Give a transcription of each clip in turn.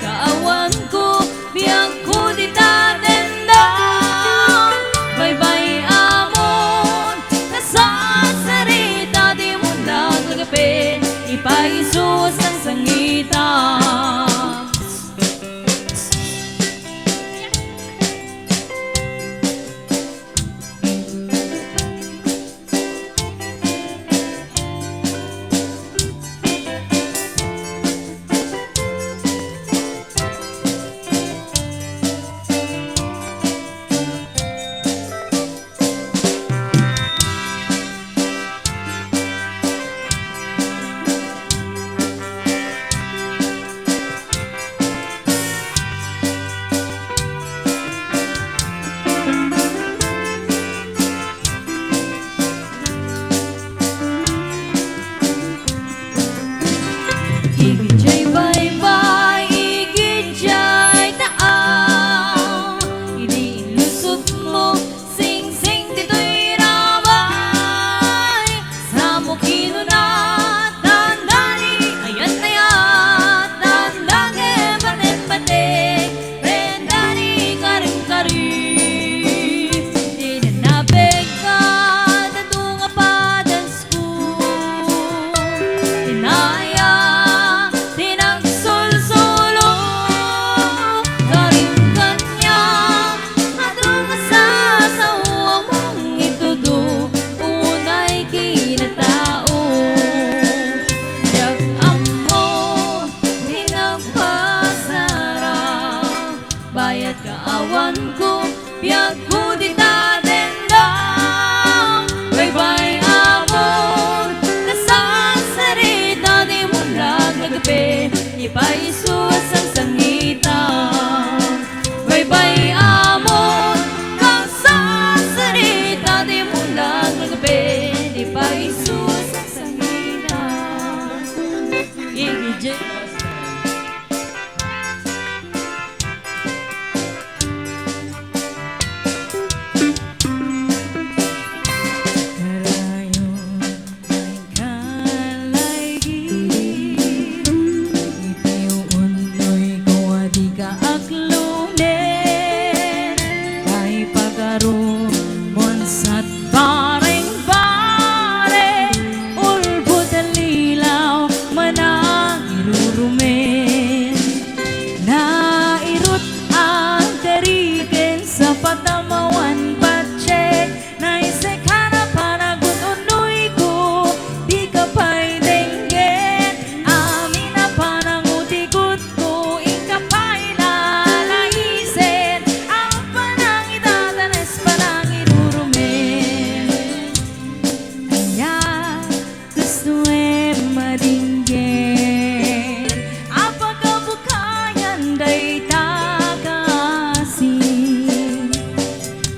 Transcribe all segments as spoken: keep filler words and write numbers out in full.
Kaawanko, biagko ti tatendang. Baybay-amon, nasarsarita ti mulak, lagipin, ipaisusak sangsangitan. Idiay baybay, idiay taaw, idi inlusotmo, singsing ditoy ramay. Samo kinuna, tandani, ayat-ayat, tandani, baten-baten, tandani, karing-karing. Dinanabek ka, daduma padas Inaya ti nagsulsulo, karing kaniam, adu nga sasaw, ammom itudo, unay kinatao. Diak ammo ti nagpasarang. Bayat kaawanko, biagko ti tatendang. Baybay-amon, nasarsarita ti mulak, lagipin, ipaisusak sangsangitan. Baybay-amon, nasarsarita ti mulak, lagipin, ipaisusak sangsangitan. Idiay Karayon, ay kalaigi, iti unnoyko a dika aklonen, ay pagarumonsa bareng-bareng, ulbod a lilaw, manangirurumen. Nairut a kariken, sapat a mawan patsek, naisek a panagut-unnoyko, dika pay denggen, amin a panangutikutko, inka pay lalaisen, a panangidadanes, panangirurumen. Ania gustoem a denggen, a pakabukayan dayta kaasi.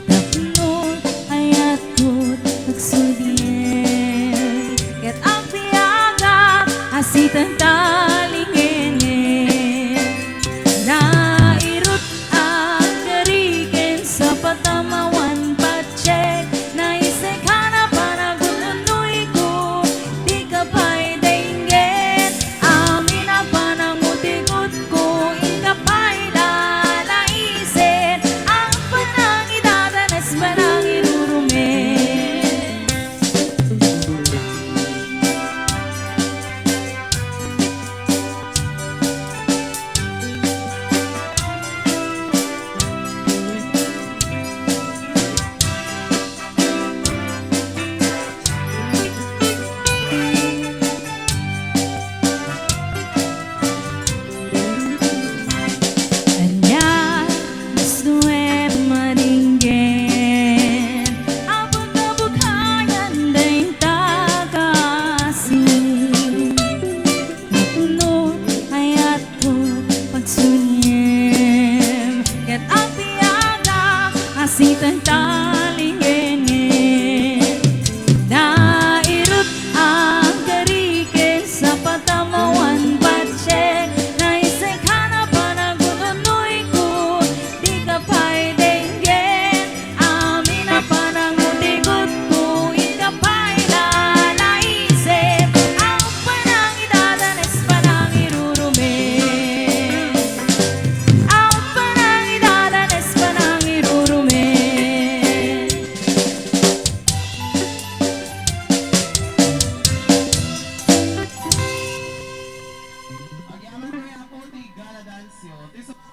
Tapno ayatko ti pagsudiem, ket agbiagak a siteng talingengem. Nairut a kariken, sapat a mawan patsek, naisek a panagut-unnoyko, dika pay denggen, amin a panangutikutko, inka pay lalaisen, a panangidadanes, panangirurumen. Ania gustoem a denggen, a pakabukayan dayta kaasi. Tapno ayatko ti pagsudiem, ket agbiagak a siteng talingengem. Nairut a kariken, sapat a mawan patsek, naisek a panagut-unnoyko, dika pay denggen, amin a panangutikutko, inka pay lalaisen, a panangidadanes, panangirurumen. Ti sa-,